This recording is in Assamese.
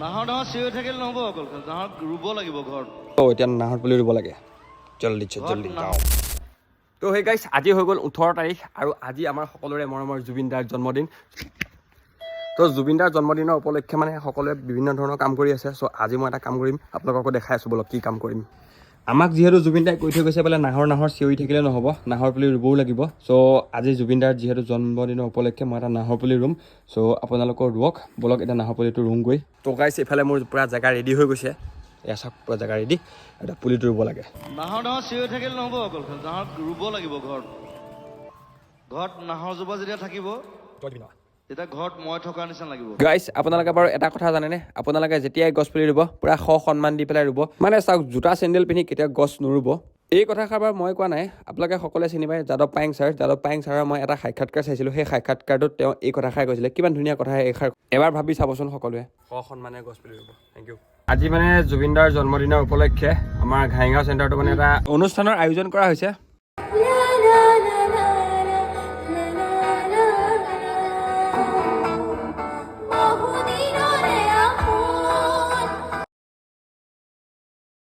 নাহৰ নাহৰ চিঞৰি থাকিলে নহ'ব অকল, নাহৰ ৰুব লাগিব ঘৰত। ত' এতিয়া নাহৰ পুলি ৰুব লাগে। জল্দি জল্দি যাওঁ। তো সেই গাইছ, আজি হৈ গ'ল 18 তাৰিখ আৰু আজি আমাৰ সকলোৰে মৰমৰ জুবিন দাৰ জন্মদিন। তো জুবিন দাৰ জন্মদিনৰ উপলক্ষে মানে সকলোৱে বিভিন্ন ধৰণৰ কাম কৰি আছে। চ' আজি মই এটা কাম কৰিম, আপোনালোককো দেখাই আছোঁ। ব'লক, কি কাম কৰিম। আমাক যিহেতু জুবিন দাই কৈ থৈ গৈছে বোলে নাহৰ নাহৰ চিঞৰি থাকিলে নহ'ব, নাহৰ পুলি ৰুবও লাগিব। চ' আজি জুবিন দাৰ যিহেতু জন্মদিনৰ উপলক্ষে মই এটা নাহৰ পুলি ৰুম। চ' আপোনালোকৰ ৰুৱক। ব'লক, এতিয়া নাহৰ পুলিটো ৰুমগৈ। তো গাইছ, এইফালে মোৰ পূৰা জেগা ৰেডি হৈ গৈছে। এয়া চাওক, পূৰা জেগা ৰেডি। এতিয়া পুলিটো ৰুব লাগে। নাহৰ নাহৰ চিঞৰি থাকিলে নহ'ব অকল, নাহৰ ৰুব লাগিব ঘৰত। ঘৰত নাহৰজোপা যেতিয়া থাকিব, তেতিয়া ঘৰত মই থকাৰ নিচিনা লাগিব। গাইছ, আপোনালোকে বাৰু এটা কথা জানেনে? আপোনালোকে যেতিয়াই গছ পুলি ৰুব, পূৰা সন্মান দি পেলাই ৰুব। মানে চাওক, জোতা চেণ্ডেল পিন্ধি কেতিয়াও গছ নুৰুব। এই কথাষাৰ বাৰু মই কোৱা নাই, আপোনালোকে সকলোৱে চিনি পায় যাদৱ পায়েং ছাৰ। যাদৱ পায়েং ছাৰৰ মই এটা সাক্ষাৎকাৰ চাইছিলোঁ। সেই সাক্ষাৎকাৰটোত তেওঁ এই কথাষাৰ কৈছিলে। কিমান ধুনীয়া কথা এইষাৰ, এবাৰ ভাবি চাবচোন সকলোৱে। সন্মানে গছ পুলি ৰুব। Thank U. আজি মানে জুবিনদাৰ জন্মদিনৰ উপলক্ষে আমাৰ ঘাইগাঁও চেণ্টাৰটো মানে এটা অনুষ্ঠানৰ আয়োজন কৰা হৈছে। La la.